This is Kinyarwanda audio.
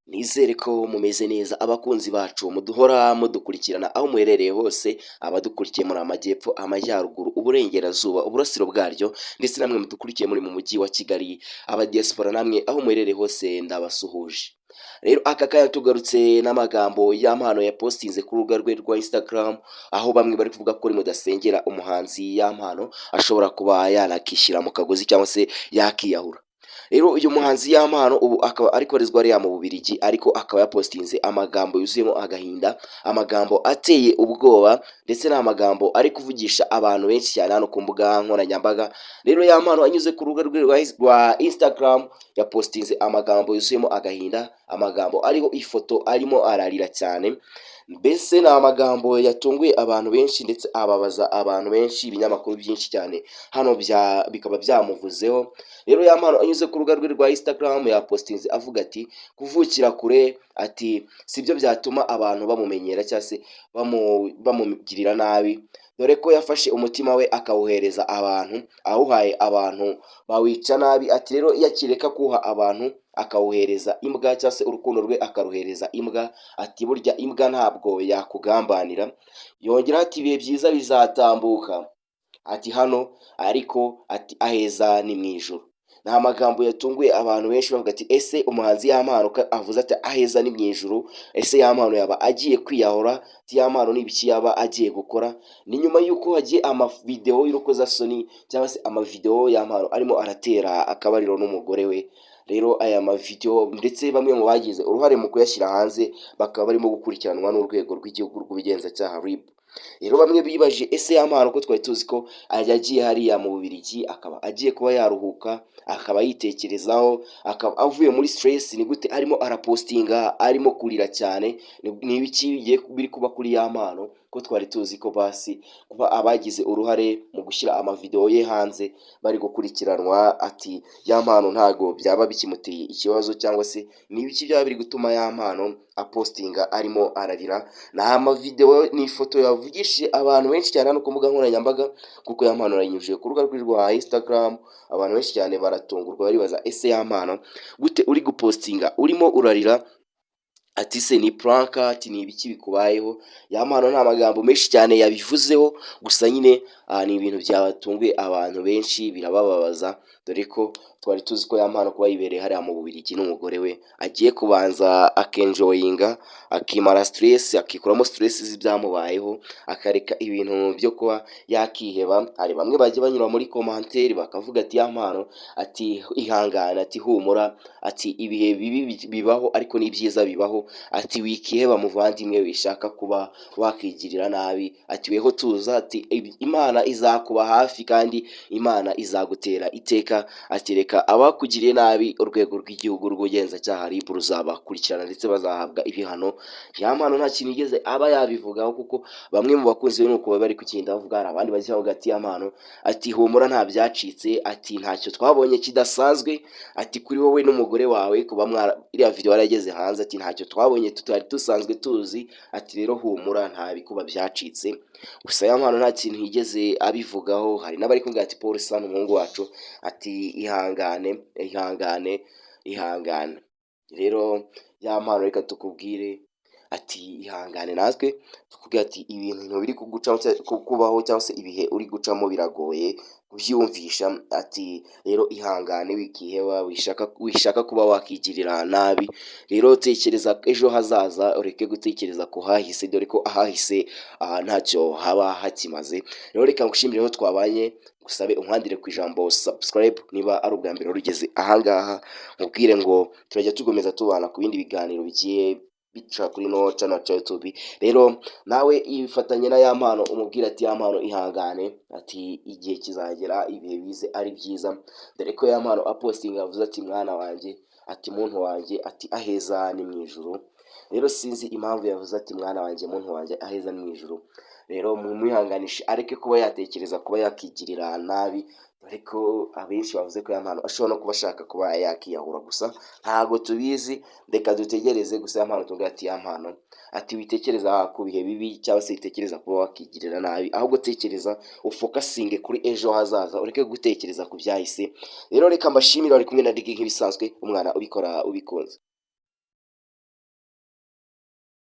Nizere ko mumeze neza, abakunzi bacu muduhora mudukurikirana aho muherereye hose, abadukurikiye muri amajyepfo, amajyaruguru, uburengerazuba, uburasiro bwaryo, ndetse namwe mudukurikiye muri mu mujyi wa Kigali, abadiaspora namwe aho muherereye hose ndabasuhuje. Rero aka kanya tugarutse n'amagambo Yampano yapostinze ku rubuga rwe rwa Instagram, aho bamwe bari kuvuga ko mudasengera umuhanzi Yampano ashobora kuba yanakishyira mu kagozi cyangwa se yakiyahura. Rero uyu muhanzi Yampano ubu akaba ari kubarizwa hariya mu Bubiligi, ariko akaba yapostinze amagambo yuzuyemo agahinda, amagambo ateye ubwoba, ndetse n'amagambo ari kuvugisha abantu benshi cyane hano ku mbuga nkoranyambaga. Rero Yampano anyuze ku rubuga rwe rwa Instagram yapostinze amagambo yuzuyemo agahinda, amagambo ariho ifoto arimo ararira cyane. Mbese ni amagambo yatunguye abantu benshi ndetse ababaza abantu benshi, ibinyamakuru byinshi cyane hano bikaba byamuvuzeho. Rero Yampano anyuze ku rubuga rwe rwa Instagram yapostinze avuga ati: "Kuvukira kure," ati, "sibyo byatuma abantu bamumenyera cyangwa se bamugirira nabi, dore ko yafashe umutima we akawuhereza abantu, awuhaye abantu bawica nabi." Ati: "Rero iyo akireka kuwuha abantu akawuhereza imbwa, cyangwa se urukundo rwe akaruhereza imbwa," ati, "burya imbwa ntabwo yakugambanira." Yongeraho ati: "Ibihe byiza bizatambuka," ati, "hano ariko," ati, "aheza ni mu ijuru." Ni amagambo yatunguye abantu benshi, bavuga ati: "Ese umuhanzi Yampano ko avuze ati aheza ni mu ijuru, ese Yampano yaba agiye kwiyahura? Ati Yampano ni ibiki yaba agiye gukora?" Ni nyuma y'uko hagiye amavidewo y'urukozasoni cyangwa se amavidewo Yampano arimo aratera akabariro n'umugore we. Rero aya mavidewo, ndetse bamwe mu bagize uruhare mu kuyashyira hanze bakaba barimo gukurikiranwa n'Urwego rw'Igihugu rw'Ubugenzacyaha, RIB. Rero bamwe bibaje: "Ese Yampano ko twari tuzi ko yagiye hariya mu Bubiligi, akaba agiye kuba yaruhuka, akaba yitekerezaho, akaba avuye muri stress, ni gute arimo arapostinga arimo kurira cyane? Ni ibiki bigiye biri kuba kuri Yampano, ko twari tuzi ko basi kuba abagize uruhare mu gushyira amavidewo ye hanze bari gukurikiranwa?" Ati: "Yampano ntago byaba bikimuteye ikibazo, cyangwa se ni ibiki byaba biri gutuma Yampano apostinga arimo ararira?" Ni amavidewo, ni ifoto yavugishije abantu benshi cyane hano ku mbuga nkoranyambaga, kuko Yampano yayinyujije ku rubuga rwe rwa Instagram. Abantu benshi cyane baratungurwa, baribaza: "Ese Yampano, gute uri gupostinga urimo urarira?" Ati: "Se ni prank?" Ati: "Ni ibiki bikubayeho?" Yampano nta magambo menshi cyane yabivuzeho, gusa nyine ni ibintu byatunguye abantu benshi, birabababaza, dore ko twari tuzi ko Yampano kuba yibereye hariya mu Bubiligi n'umugore we agiye kubanza akenjoyinga, akimara stress, akikuramo stress z'ibyamubayeho, akareka ibintu byo kuba yakiheba. Hari bamwe bajya banyura muri commentaire bakavuga ati: "Yampano," ati, "ihangane," ati, "humura," ati, "ibihe bibi bibaho ariko n'ibyiza bibaho," ati, "wikiheba muvandimwe, wishaka kuba wakigirira nabi," ati, "weho tuza," ati, "Imana izakuba hafi kandi Imana izagutera iteka," ati, "Reka abakugiriye nabi, Urwego rw'Igihugu rw'Ubugenzacyaha, RIB, ruzabakurikirana ndetse bazahabwa ibihano." Yampano nta kintu yigeze aba yabivugaho, kuko bamwe mu bakunzi be nuko bari kugenda bavuga. Hari abandi bajya bavuga ati: "Yampano," ati, "humura, nta byacitse," ati, "ntacyo twabonye kidasanzwe," ati, "kuri wowe n'umugore wawe kuba mwara iriya video yarageze hanze," ati, "ntacyo twabonye tutari dusanzwe tuzi," ati, "rero humura, nta bikuba byacitse." Gusa Yampano nta kintu yigeze abivugaho. Hari n'abari kuvuga ati: "Pole sana umuhungu wacu," ati, "ihangane, ihangane, ihangane." Rero Yampano, reka tukubwire ati: "Ihangane." Natwe tukubwira ati: "Ibintu biri kugucaho, kubaho, cyangwa se ibihe uri gucamo biragoye kubyiyumvisha." Ati: "Rero ihangane, wikiheba, wishaka kuba wakigirira nabi. Rero tekereza ejo hazaza, ureke gutekereza ku hahise, dore ko ahahise ntacyo haba hakimaze." Rero reka ngushimire aho twabanye, ngusabe unkandire ku ijambo subscribe niba ari ubwa mbere rugeze ahangaha, nkubwire ngo turajya tugomeza tubana ku bindi biganiro bigiye bica kuri ino channel ya YouTube. Rero nawe ifatanye na Yampano, umubwira ati: "Yampano, ihangane," ati, "igihe kizagera ibihe bize ari byiza," dore ko Yampano apostinga yavuze ati: "Mwana wanjye," ati, "muntu wanjye," ati, "aheza ni mu ijuru." Rero sinzi impamvu yavuze ati: "Mwana wanjye, muntu wanjye, aheza ni mu ijuru." Rero mumwihanganishe, areke kuba yatekereza kuba yakigirira nabi, dore ko abenshi bavuze ko Yampano ashobora no kuba ashaka kuba yakiyahura. Gusa ntabwo tubizi, reka dutegereze. Gusa Yampano tuvuga ati: "Yampano," ati, "witekereza ku bihe bibi cyangwa se witekereza kuba wakigirira nabi, ahubwo tekereza ufocusinge kuri ejo hazaza, ureke gutekereza ku byahise." Rero reka mbashimire, bari kumwe na Digi nk'ibisanzwe, umwana ubikora ubikunze.